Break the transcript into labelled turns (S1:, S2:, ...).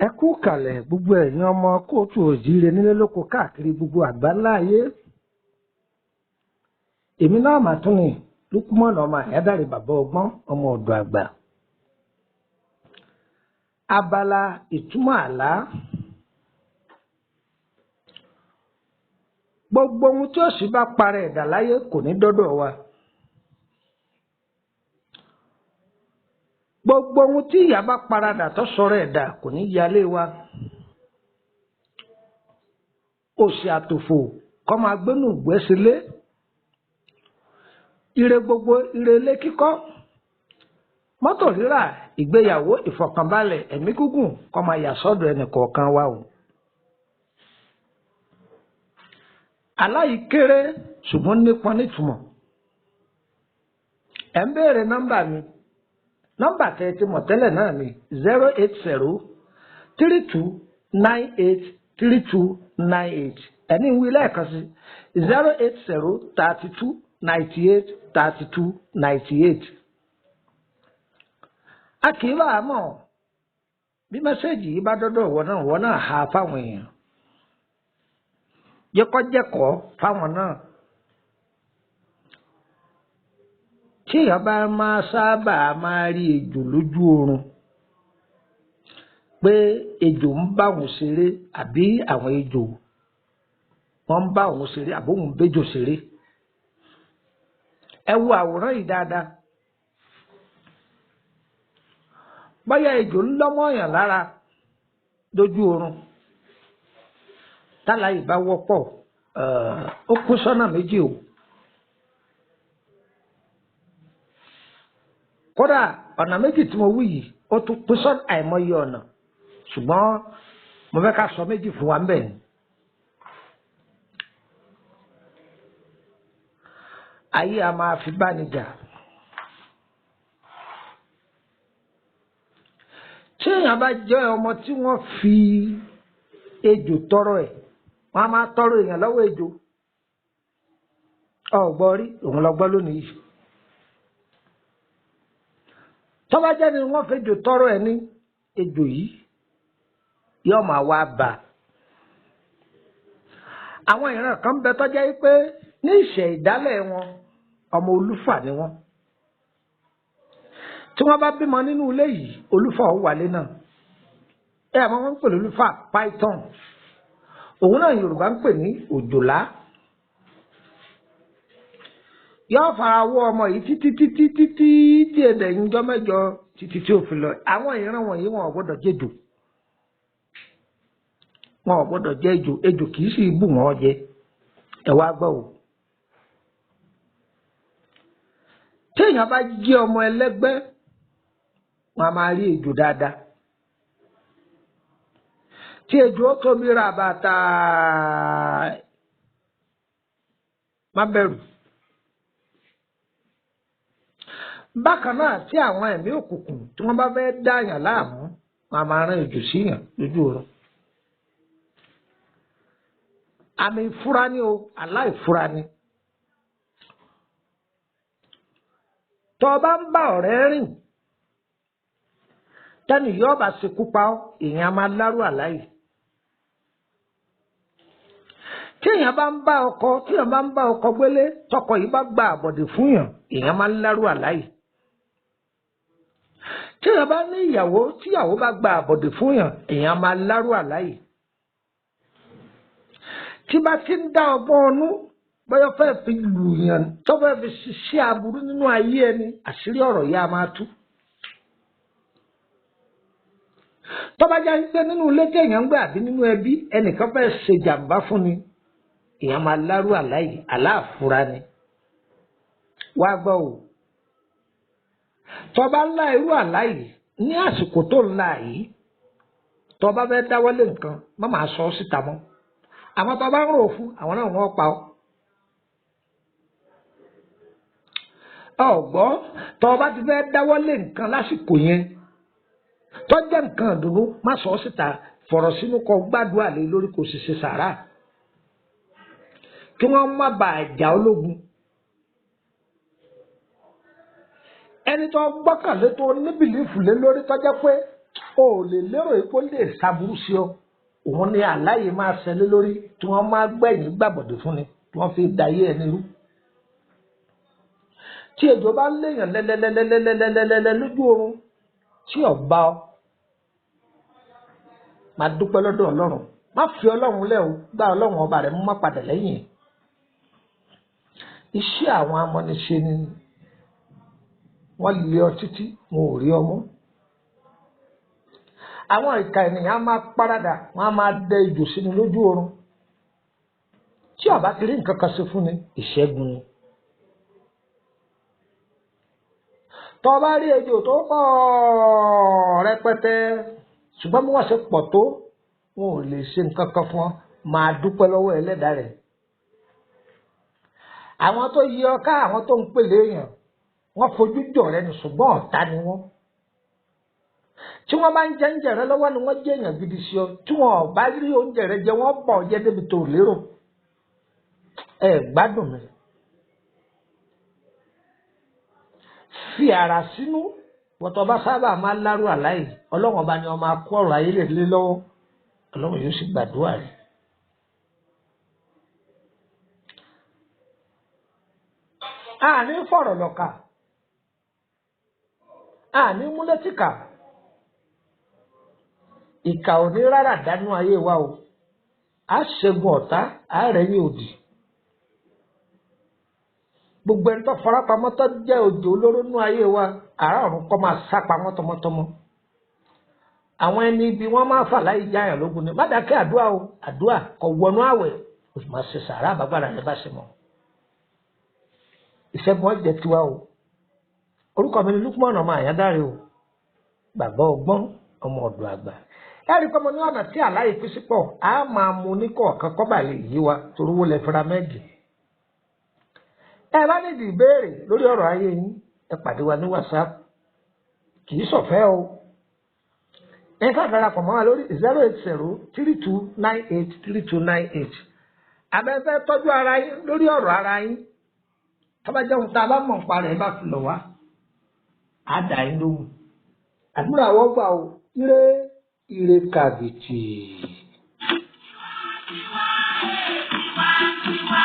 S1: Ẹ kú kàlẹ̀ gbogbo ẹ̀yin ọmọ kóòtù òjíire nílé lóko káàkiri gbogbo àgbáńlá ayé. Èmi náà mà tún ni Lukumọ̀nà ọmọ Àyádáre bàbá ọgbọ́n ọmọ ọ̀dọ̀ àgbà. Abala ìtumọ̀ àlá. Gbogbo ohun tí òṣì bá parẹ́ ẹ̀dá láyé kò ní dọ́dọ̀ wa. Gbogbo ohun tí ìyá bá paradà tó sọ̀rọ̀ ẹ̀dá kò ní yálé wa. Òṣì àtòfò kọ́ máa gbénú gbẹ́sílé. Ire gbogbo ire ilé kíkọ́. Mọ́tò rírà, ìgbéyàwó, ìfọ̀kànbalẹ̀, ẹ̀mí gígùn kọ́ máa yà sọ́dọ̀ ẹnì kọ̀ọ̀kan wa o. Àlá yìí kéré ṣùgbọ́n nípọn nítumọ̀. Ẹ̀ ń béèrè nọ́mbà mi. Nọ́mbà tẹ́ ẹ ti mọ̀ tẹ́lẹ̀ náà ni 08032983298. Ẹni ń wí lẹ́ẹ̀kan sí 08032983298. A kì í bá a mọ̀ bí mẹ́sẹ̀gì yìí bá dọ́dọ̀ ìwọ náà, ìwọ náà ha fáwọn èèyàn. Jẹ́kọ́jẹ́kọ́ fáwọn náà. Tí èèyàn bá máa sábà máa rí ejò lójú oorun pé ejò ń bá òun ṣeré àbí àwọn ejò wọ́n ń bá òun ṣeré àbí òun béjò ṣeré. Ẹ wo àwòrán yìí dáadáa. Bóyá ejò ń lọ́mọ èèyàn lára lójú oorun. Tálá yìí bá wọ́pọ̀, ó kún sọ́nà méjì o. Kódà ọ̀nà méjì tí mo wí yìí ó tún pín sọ́nà àìmọye ọ̀nà, ṣùgbọ́n mo fẹ́ ká sọ méjì fún wa ńbẹ̀ ni. Ayé a máa fi bá ni jà. Tí èèyàn bá jẹ́ ọmọ tí wọ́n fi ejò tọrọ ẹ̀, wọ́n á máa tọrọ èèyàn lọ́wọ́ ejò. Ọ̀gbọ́n rí òun lọ gbọ́ lónìí yìí. Tọ́ba jẹ́ ni wọ́n fẹ́ ejò tọrọ ẹ̀ ní ejò yìí yóò máa wá bá. Àwọn ìran kan bẹ tọ́já yìí pé ní ìṣẹ̀ ìdálẹ̀ wọn ọmọ olúfà ni wọ́n. Tí wọ́n bá bímọ nínú ilé yìí, olúfà ó wálé náà. Ẹ àmọ́ wọ́n ń pè lólúfà python. Òun náà Yorùbá ń pè ní òjòlá. Yóò fara wọ ọmọ yìí títí títí títí tí ẹdẹ ìjọ mẹ́jọ títí tí ó fi lọ. Àwọn ìran wọ̀nyí wọn ò gbọ́dọ̀ jẹjò. Wọn ò gbọ́dọ̀ jẹ ejò, ejò kì í sì bù wọ́n jẹ. Ẹ wá gbọ́ o. Tí èèyàn bá jí ọmọ ẹlẹ́gbẹ́, wọn a máa rí ejò dáadáa. Tí ejò ó tóbi ra bàtà, má bẹ̀rù. Bákan náà tí àwọn ẹ̀mí òkùnkùn tí wọ́n bá fẹ́ dáyàn láàmú, wọn a máa rán ejò síyàn lójú oorun. Àmì ìfura ni o, aláìfura ni. Tó o bá ń bá ọ̀rẹ́ rìn, tẹ́nì yóò bá ṣekú pa ọ́, èèyàn máa lárú àláyé. Tí èèyàn bá ń bá ọkọ, tí èèyàn bá ń bá ọkọ gbélé, tọkọ yìí bá gba àbọ̀dè fún yàn, èèyàn máa lárú àláyé. Tí èèyàn bá ní ìyàwó, tí ìyàwó bá gba àbọ̀dè fún yàn, èèyàn máa lárú àláyé. Tí bá ti ń dá ọgbọ́n ọnú, bóyá fẹ́ fi lù yàn, tó fẹ́ fi ṣiṣẹ́ aburú nínú ayé ẹni, àṣírí ọ̀rọ̀ yìí á máa tú. Tó bá jẹ́ pé nínú ilé tí èèyàn ń gbé àbí nínú ẹbí, ẹnìkan fẹ́ ṣe jàǹbá fún ni, èèyàn máa lárú àláyé, aláàfúra ni. Wá gbọ́ o. Tó bá ńlá irú àláyé ní àsìkò tó ńlá yìí, tó bá fẹ́ dáwọ́lé nǹkan, má máa sọ ọ́ síta mọ́. Àmọ́ tó bá ń rò fún, àwọn náà wọ́n pa ọ́. Ọ̀gbọ́n, tó bá ti fẹ́ dáwọ́lé nǹkan lásìkò yẹn, tó jẹ́ nǹkan ìdùnnú, má sọ ọ́ síta, fọ̀rọ̀ sínú kọ gbàdúrà lé lórí kò sì ṣe sàrà. Kí wọ́n má bàa jà ológun. Ẹni Ẹni tó gbọ́kànlé tó ní bìlífù lé lórí tọ́jọ́ pé o ò lè lérò pé ó lè ṣàbùrú sí ọ, òun ni àláyé máa ṣẹlẹ̀ lórí tí wọ́n máa gbẹ̀yìn gbàbọ̀dé fún ni tí wọ́n fi dayé ẹni rú. Tí ejò bá léèyàn lẹ́lẹ́lẹ́lẹ́lẹ́lẹ́lẹ́lẹ́ lójú oorun tí ò bá ọ, máa dúpẹ́ lọ́dọ̀ Ọlọ́run. Má fi Ọlọ́run lẹ̀ o, gbá Ọlọ́run ọba rẹ̀ mú, má padà lẹ́yìn ẹ̀. Iṣẹ́ àwọn amọ́niṣe ni wọ́n lé ọ títí wọn ò rí ọmú. Àwọn ìka ènìyàn á máa paradà, wọ́n á máa dẹ ejò sínú lójú oorun. Tí ó bá ti rí nǹkan kan ṣe fún ni, ìṣẹ́gun ni. Tó bá rí ejò tó pọ̀ rẹpẹtẹ, ṣùgbọ́n bí wọ́n ṣe pọ̀ tó, wọn ò lè ṣe nǹkan kan fún ọ, máa dúpẹ́ lọ́wọ́ Ẹlẹ́dàá rẹ̀. Àwọn tó yí ọ ká, àwọn tó ń pèlè èèyàn, wọ́n fojú jọ rẹ ni, ṣùgbọ́n ọ̀tá ni wọ́n. Tí wọ́n bá ń jẹ oúnjẹ rẹ lọ́wọ́ ni wọ́n jẹ́ èèyàn gidi sí ọ. Tí wọ́n ò bá rí oúnjẹ rẹ jẹ, wọ́n bọ̀ jẹ́ débi tó lérò. Ẹ gbádùn mi. Fi ara sínú wọ́tọ̀ bá sábà máa ń lárú àláì, Ọlọ́run ọba ni wọ́n máa kó ọ̀rọ̀ ayé lè lọ́wọ́, Ọlọ́run yóò sì gbàdúrà rẹ̀. Àní fọ̀rọ̀ lọ́kà, àní múlẹ́tìkà, ìkà ò ní rárá dánú ayé wa o. A ṣẹ́gun ọ̀tá, a rẹ̀yìn òdì. Gbogbo ẹni tó farapamọ́ tó jẹ́ òjò olóró nú ayé wa, àrà ọ̀run kọ́ máa sá pamọ́ tọmọtọmọ. Àwọn ẹni ibi wọ́n máa fà láì jáyàn lógun ni. Má dákẹ́ àdúrà o, àdúrà kò wọnú àwẹ̀, o sì máa ṣe sàrà àbágbára rẹ bá ṣe mọ́. Ìṣẹ́gun ọ̀jẹ̀ tiwa o. Orúkọ mi ni Lukman ọmọ Àyádáre o, bàbá ọgbọ́n, ọmọ ọ̀dọ̀ àgbà. Ẹ̀rí pé mo ní ọ̀nà tí àláyé fi sí pọ̀, á máa mu ní kọ̀ọ̀kan kọ́bà lè yí wa torówó lẹ fira mẹ́gì. Ẹ bá nídìí ìbéèrè lórí ọ̀rọ̀ ayé yín, ẹ pàdé wa ní WhatsApp. Kì í ṣọ̀fẹ́ o. Ẹ ká darapọ̀ mọ́ wa lórí 08032983298. Abẹ́fẹ́ tọ́jú ara yín lórí ọ̀rọ̀ ara yín. Tọ́ba jẹ́ ohun tá a bá mọ̀ nípa rẹ̀, ẹ bá fi lọ̀ wá. Á dà yín lóhùn. Àdúrà wọ́n gbà o. Ire ire kàbìtì.
S2: Tiwa, tiwa, tiwa.